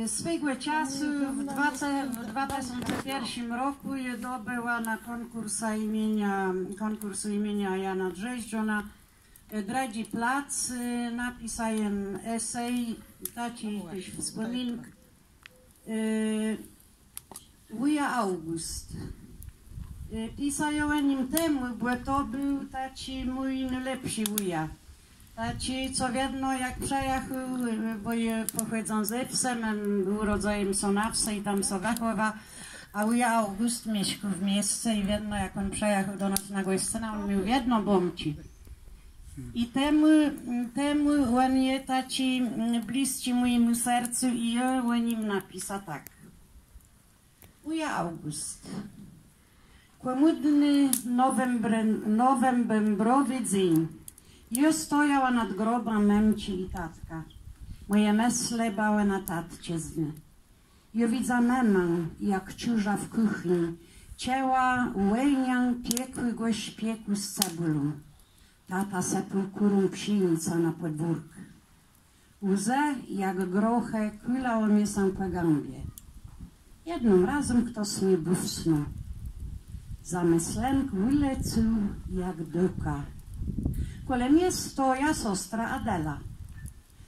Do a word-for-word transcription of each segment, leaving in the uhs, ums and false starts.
Swégò czasu w dwa, w dwa tësące pierszim rokù jô dobëła na kònkùrsu jimienia, kònkùrsu jimienia Jana Drzéżdżóna, e, drëdżi plac, e, napisa jem esej, taczi téż wspòmink. E, Wùja Aùgùst. E, pisa jô ò nim temù, bò to béł taczi mój nôlepszi wùja. Taczi, co wiedno, jak przëjachôł, e, bò jô pòchòdzã ze wsë, jem, ùrodza jem sã na wsë i tam sã wëchòwa, a wùja Aùgùst mieszkôł w miesce i wiedno, jak òn przëjachôł do nas na gòscënã, òn miôł wiedno bómczi. I temù, temù òn je taczi, mm, blësczi mòjémù sercu i jô ò nim napisa tak. Wùja Aùgùst. Kòmùdny nowembr-, nowembrowi dzéń. Jô stojała nad grobã mëmczi i tatka. Mòje mëslë bëłë na tatczëznie. Jô widza mëmã, jak czurza w kùchni, czëła wòniã piekłégò szpekù z cebùlą. Tata sëpôł kùrą pszénicã na pòdwórk. Łzë, jak grochë, kùlałë mie sã pò gãbie. Jednym razã chtos mie bùsnął. Zamëslënk wëlecôł jak dôka. Kòle mie stoja sostra Adela.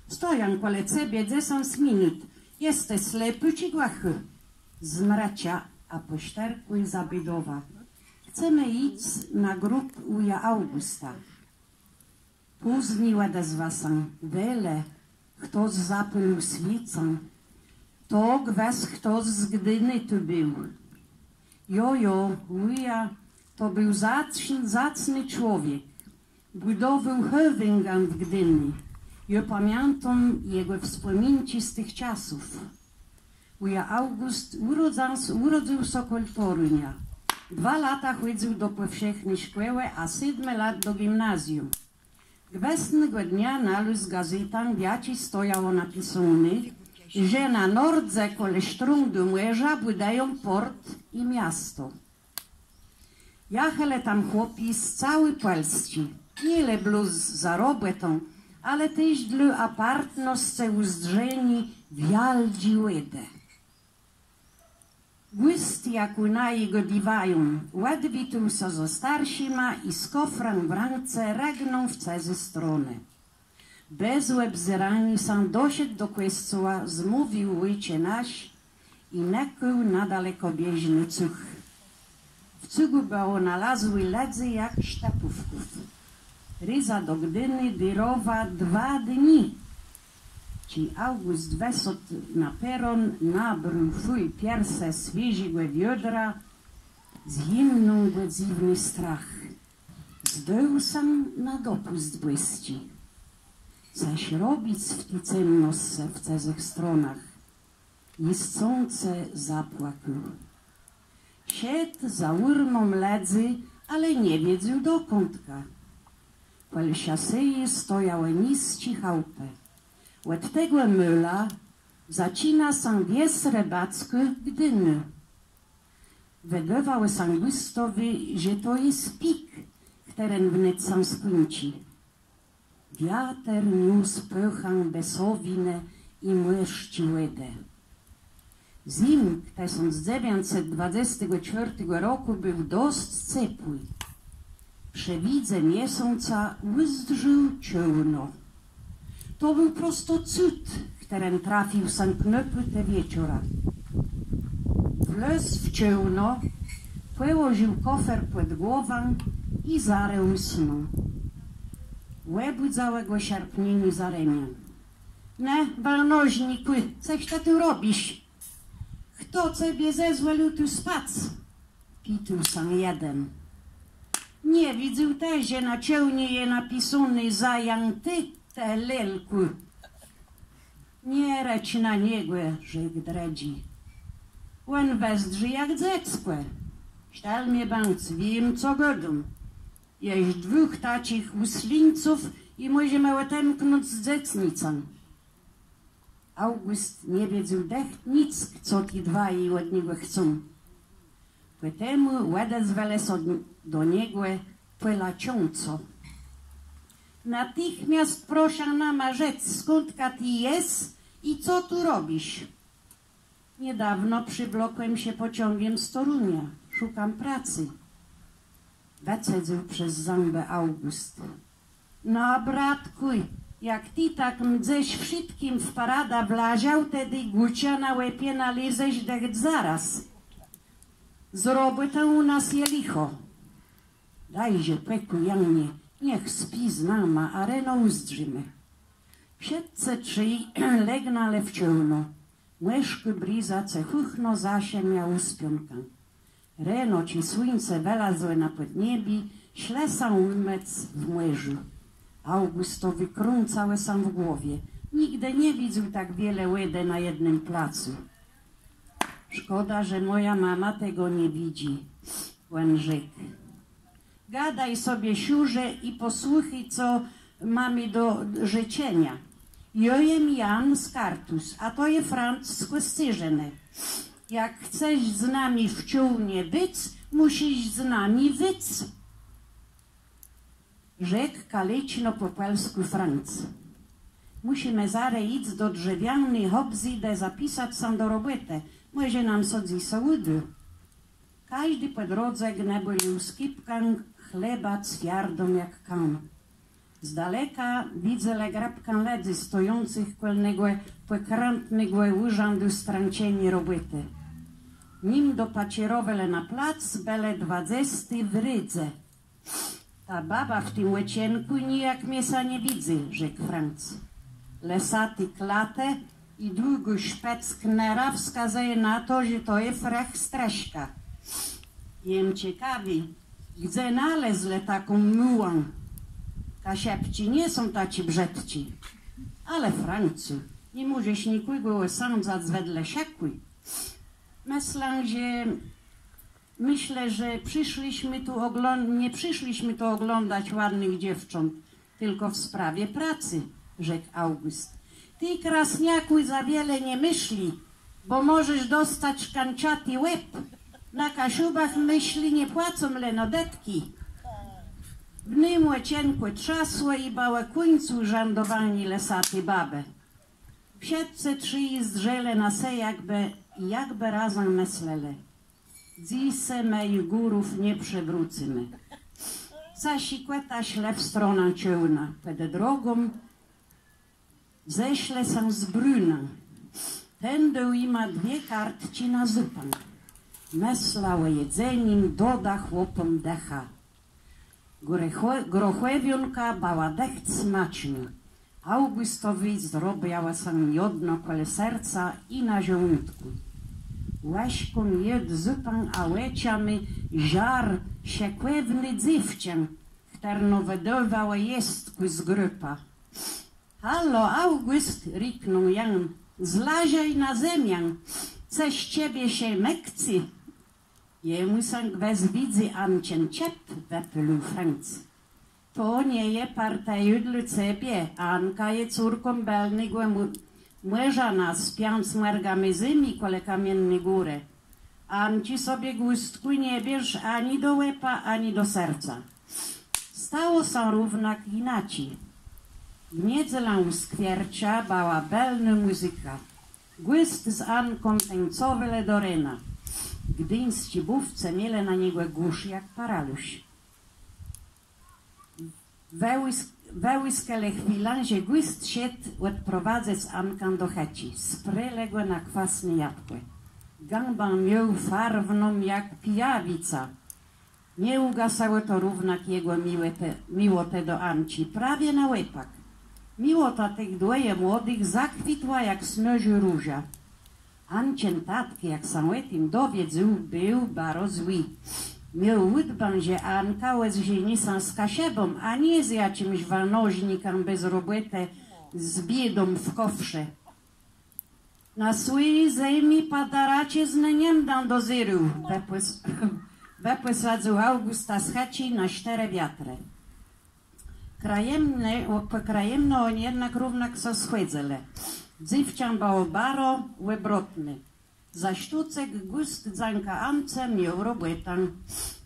Stojã kòle cebie dzesãc minut. Jes të slepô czë głëchô? Zmrëcza, a pò sztërkù zabédowa. Chcemë jic na grób wùja Aùgùsta. Pózni òdezwa sã: Wele, chtos zapôlił swiécã. To gwës chtos z Gdini tu béł. Jo, jo, wùja, to béł zacn-, zacny człowiek. Bùdowôł hôwingã w Gdini. Jô pamiãtóm jegò wspòminczi z tëch czasów. Wùja Aùgùst ùrodzył, ùrodzył sã kòl Torunia. Dwa lata chòdzył do pòwszechny szkòłë, a sétmë lat do gimnazjum. Gwësnégò dnia nalôzł gazétã, w jaczi stojało napisóné, że na nordze kòle sztrądu mòrza bùdëją pòrt i miasto. Jachelë tam chłopi z całi Pòlsczi, nié le blós za robòtą, ale téż dlô apartnoscë ùzdrzeniô wiôldżi wòdë. Gùst, jak ù naji gôdiwają, òdwitôł sã ze starszima i z kòfrã w rãce rëgnął w cëzé stronë. Bez òbzéraniô sã doszedł do kòscoła, zmówił Òjcze nasz i nëkôł na dalekòbieżny cug. W cugù bëło nalazłé lëdzy jak sztëpówków. Réza do Gdini dérowa dwa dni. Czej Aùgùst wësôdł na peron, nabrôł fùl piersë swiéżégò wiodra, zjimnął gò dzywny strach. Zdôł sã na dopùst bòsczi. Cëż robic w ti cemnoscë w cëzëch stronach? Jiscącë zapłakôł. Szedł za ùrmą lëdzy, ale nie wiedzôł dokądka. Kòl szaséji stojałë nisczé chałpë. Òd tegò môla zaczina sã wies rëbackô Gdini. Wëdôwało sã Gùstowi, że to je pik, chtëren wnet sã skùńczi. Wiater niósł pôchã bësowinë i mòrsczi wòdë. Zymk tësąc dzewiãcset dwadzestégò czwiôrtégò rokù béł dosc cepłi. Przë widze miesąca ùzdrzôł czôłno. To béł prosto cud, chtëren trafił sã knôpù te wieczora. Wlôzł w czôłno, pòłożił kòfer pòd głowã i zarô ùsnął. Òbùdzałë gò szarpnienié za remiã. Në, wanożnikù, cëż të tu robisz? Chto cebie zezwòlił tu spac? Pitôł sã jeden. Nie widzôł të, że na czôłnie je napisóné zajãté, të lelkù? Nie rëcz na niegò, rzekł drëdżi. Òn wëzdrzi jak dzeckò. Sztël mie bądz, wiém, co gôdóm. Jesz dwùch taczich ùslińców i mòżemë òtemknąc dzecnicã. Aùgùst nie wiedzôł dëcht nick, co ti dwaji òd niegò chcą. Pò temù òdezwelë sã do niegò pòlaczącë. Natychmiast proszã nama rzec, skądka të jes i co tu robisz? Niedôwno przëwlokłem sã pòcągiem z Torunia. Szukam prôcë. Wëcedzył przez zãbë August. No, bratkù, jak të tak mdzesz wszëtczim w paradã wlôżôł, tedë gùcã na łepie nalézesz dëcht zarôz. Z robòtą ù nas je lëchò. Dôjże pòkù, Janie, niech spi z nama, a reno ùzdrzimë. Wszëtcë trzej legnãlë w czôłno. Mòrzkô briza cëchùchno zaszëmia ùspiónkã. Reno, czej słuńce wëlazło na pòdniebié, szlë sã ùmëc w mòrzu. Augùstowi krãcało sã w głowie. Nigdë nie widzôł tak wiele wòdë na jednym placu. Szkòda, że mòja mama tegò nie widzy, òn rzekł. Gadôj sobie, szurze, i pòsłëchôj, co mómë do rzeczeniô. Jô jem Jan z Kartuz, a to je Franc z Kòscérznë. Jak chcesz z nami w czôłnie bëc, mùszisz z nami wëc, rzekł kaleczno pò pòlskù Franc. Mùszimë zarô jic do drzewiany hòbzëdë, zapisac sã do robòtë. Mòże nóm sã dzysô ùdô. Kòżdi pò drodze gnôbôł skipkã chleba, cwiardą jak kam. Z daleka widzelë grëpkã lëdzy stojącëch kòl negò pòkrãtnégò ùrzãdu strãczeniô robòtë. Nim dopacérowelë na plac, bëlë dwadzesti w rédze. Ta baba w tim òczenkù nijak mie sã nie widzy, rzekł Franc. Lësaté klatë i dłudżi szpëc knera wskazëje na to, że to je frech strëszka. Jem cekawi, gdze nalezlë taką mùłã. Kaszëbczi nie są taczi brzëdczi. Ale Francu, nie mòżesz nikògò òsądzac wedle szëkù. Mëszlã, że Myślę, że przyszliśmy tu ogląd- nie przyszliśmy tu oglądać ładnych dziewcząt, tylko w sprawie pracy, rzekł August. Të, krôsniôkù, za wiele nie mëszli, bò mòżesz dostac szkancati łeb. Na Kaszëbach mëszli nie płacą, leno dëtczi. W nym òczenkù trzasło i bëło kùńc ùrzãdowaniô lësati babë. Wszëtcë trzej zdrzelë na se, jakbë, jakbë razã mëslelë: Dzysô më ju górów nie przewrócymë. Cëchòtkò szlë w stronã czôłna. Pòd drogą zeszlë sã z Brunã. Ten dôł jima dwie kartczi na zupã. Mësla ò jedzenim doda chłopóm dëcha. Grochòwiónka bëła dëcht smacznô. Augùstowi zrobiło sã miodno kòle serca i na żołądkù. Łëżką jôdł zupã, a òczama żarł szëkòwné dzéwczã, chtërno wëdôwało jestkù z grôpa. Halo, Augùst, riknął Jan, zlazłeś na zemiã, cëż cebie sã mëkcy? Jemù sã gwës widzy Ancën czep, wëpôlił Franc. To nie je partiô dlô cebie. Anka je córką bëlnégò mù- mùrzana z piãc mòrgama zemi kòle Kamienny Górë. Anczi sobie, Gùstkù, nie bierz ani do łepa, ani do serca. Stało sã równak jinaczi. W niedzelã ù Skwiercza bëła bëlnô mùzyka. Gùst z Anką tańcowelë do rena. Gduńsczi bówcë mielë na niegò gùsz jak paralusz. Wëłis- wëłiskelë chwilã, że Gùst szedł òdprowadzëc Ankã do chëczi. Sprelë gò na kwasné jabkò. Gãbã miôł farwną jak pijawica. Nie ùgasało to równak jegò miłotë- miłotë do Anczi, prawie na òpak. Miłota tëch dwòje młodëch zakwitła jak snôżô róża. Ancën tatk, jak sã ò tim dowiedzôł, béł baro złi. Miôł ùdbã, że Anka òżeni sã z Kaszëbą, a nié z jaczims wanożnikã bez robòtë, z biédą w kòfrze. Na swòji zemi padaraczëznë nie mdã dozérôł, wëpòs- wëpòsadzył Augùsta z chëczi na sztërë wiatrë. Krëjamno- ò- pò krëjamno òni jednak równak sã schòdzëlë. Dzéwczã bëło baro òbrotné. Za sztócëk Gùst dzãka Ance miôł robòtã.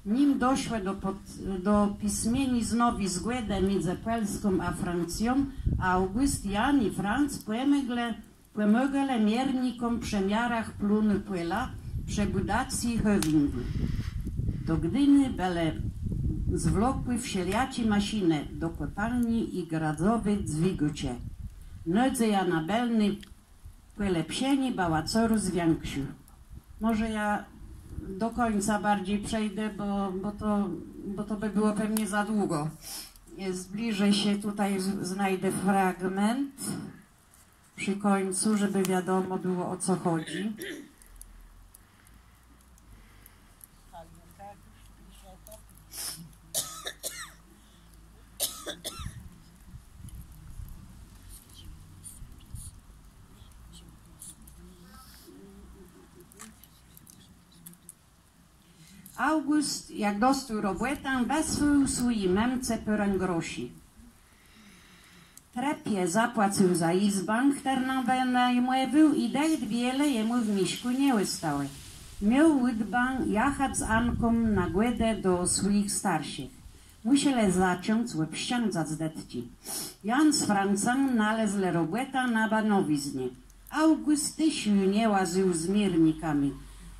Nim doszło do pod- do pismieniznowi zgòdë midzë Pòlską a Francją, Augùst, Jan i Franc pòmòglë Pòmôgelë miernikóm przë miarach plónu pòla, przë bùdacji hôwingù. Do Gdini bëłë zwlokłé wszelejaczé maszinë do kòpaniô i grôdzowé dwigôcze. Nôdzeja na bëlné pòlepszenié bëła corôz wikszô. Może ja do końca bardziej przejdę, bo, bo to, bo to by było pewnie za długo. Zbliżę się tutaj, z- znajdę fragment przy końcu, żeby wiadomo było, o co chodzi. Augùst, jak dostôł robòtã, wësłôł swòji mëmce pôrã groszi. Trepie zapłacył za jizbã, chtërną wënajmòwôł, i dëcht wiele jemù w mieszkù nie òstało. Miôł ùdbã jachac z Anką na Gòdë do swòjich starszich. Mùszelë zacząc òbszczãdzac dëtczi. Jan z Francã nalezlë robòtã na banowiznie. Augùst téż ju nie łazył z miernikama.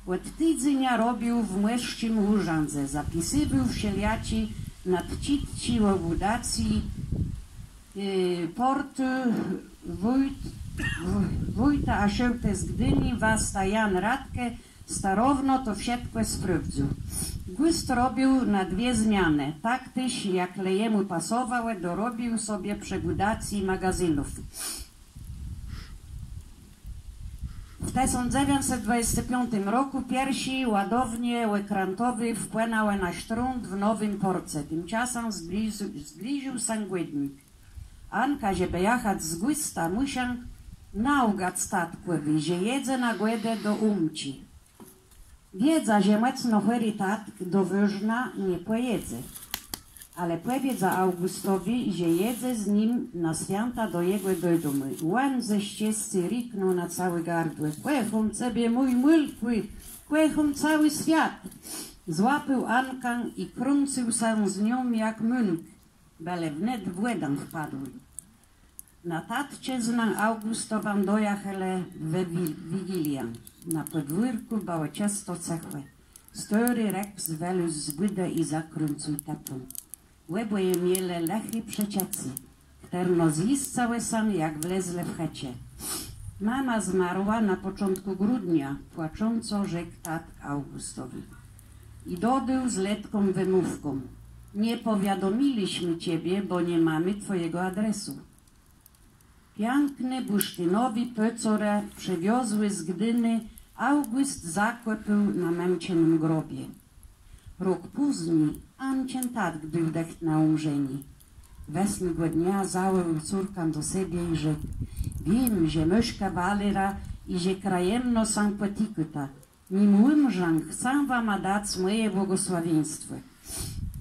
Òd tidzenia robił w mòrsczim ùrzãdze, zapisywôł wszelejaczé nadczidczi ò bùdacji, e, pòrtu. Wójt, w- wójta a szôłtës Gdini, wasta Jan Radke, starowno to wszëtkò sprôwdzôł. Gùst robił na dwie zmianë, tak téż jak le jemù pasowało, dorobił sobie przë bùdacji magazynów. W tësąc dzewiãcset dwadzestim piątim rokù pierszé ładownie òkrãtowé wpłënãłë na sztrąd w Nowim Pòrce. Timczasã zbliżił, zbliżił sã gòdnik. Anka, żebë jachac z Gùstã, mùsza nałgac tatkòwi, że jedze na Gòdë do ómczi. Wiedza, że mòcno chòri tatk do wôżna nie pòjedze. Ale pòwiedza Augùstowi, że jedze z nim na swiãta do jegò dodomù. Òn ze szczescô riknął na całé gardło: „Kòchóm cebie, mój mùlkù, kòchóm całi swiat”. Złapôł Ankã i krãcył sã z nią jak mónk. Bëlë wnet w wòdã wpadłi. Na tatczëznã Augùstową dojachelë we wi- Wigiliã. Na pòdwòrkù bëło czësto cëchò. Stôri Reks wëlôzł z bùdë i zakrãcył tepą. Òbòje mielë lëché przeczëcé, chtërno zjiscëło sã, jak wlezlë w chëczë. „Mama zmarła na początku grudnia”, płaczącë rzekł tatk Augùstowi. I dodôł z letką wëmówką: „Nie powiadomiliśmy ciebie, bo nie mamy twojego adresu”. Piãkné bursztinowi pôcorë przëwiozłé z Gdini Augùst zakòpôł na mëmczënym grobie. Rok pózni Ancën tatk béł dëcht na ùmrzenié. Wësnégò dnia zawòłôł córkã do sebie i rzekł: „Wiém, że môsz kawalera i że krëjamno sã pòtikôta. Nim ùmrzã, chcã wama dac mòje błogòsławieństwò”.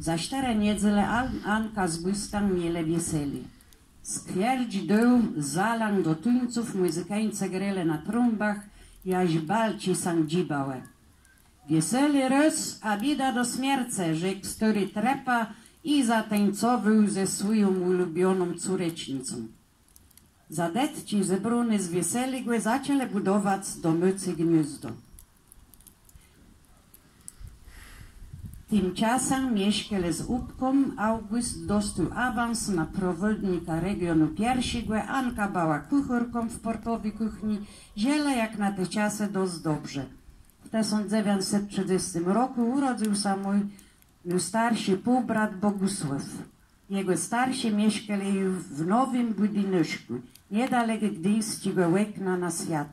Za sztërë niedzele An- Anka z Gùstã mielë wieselé. Skwiercz dôł zalãg do tuńców, mùzykańce grelë na trąbach, jaż balczi sã dżibałë. „Wieselé rôz, a biéda do smiercë”, rzekł stôri Trepa i zatańcowôł ze swòją ùlubioną córecznicą. Za dëtczi zebróné z wieselégò zaczãlë bùdowac domôcé gniôzdo. Timczasã mieszkelë z ópką. Augùst dostôł awans na prowôdnika regionu pierszégò, Anka bëła kùchôrką w pòrtowi kùchni. Żëlë jak na te czasë dosc dobrze. W tësąc dzewiãcset trzëdzestim rokù ùrodzył sã mój nôstarszi półbrat Bògùsłôw. Jegò starszi mieszkelë ju w nowim bùdinkù, niedalek gdińsczégò òkna na swiat.